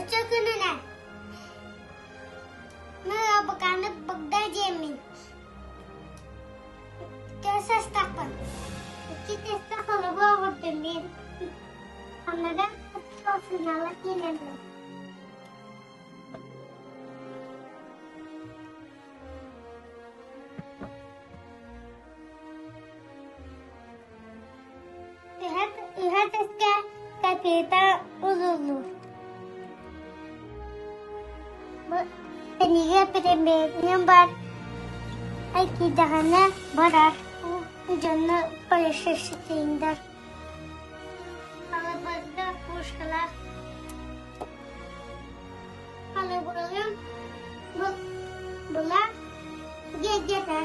Өссө күнүнэн Мин абаканы Богда диэммин. Төс састахпын. Икки тэстэ холобу оҕурдум мин. Анныгар сыналар киинэммин. Үһэ тэскэ капита узуллуур. Энигэ пирамидам бар киирдэҕинэ барар дьону полицейскийдар Халабырда пушкалаах Халабырым була дьиэтэ.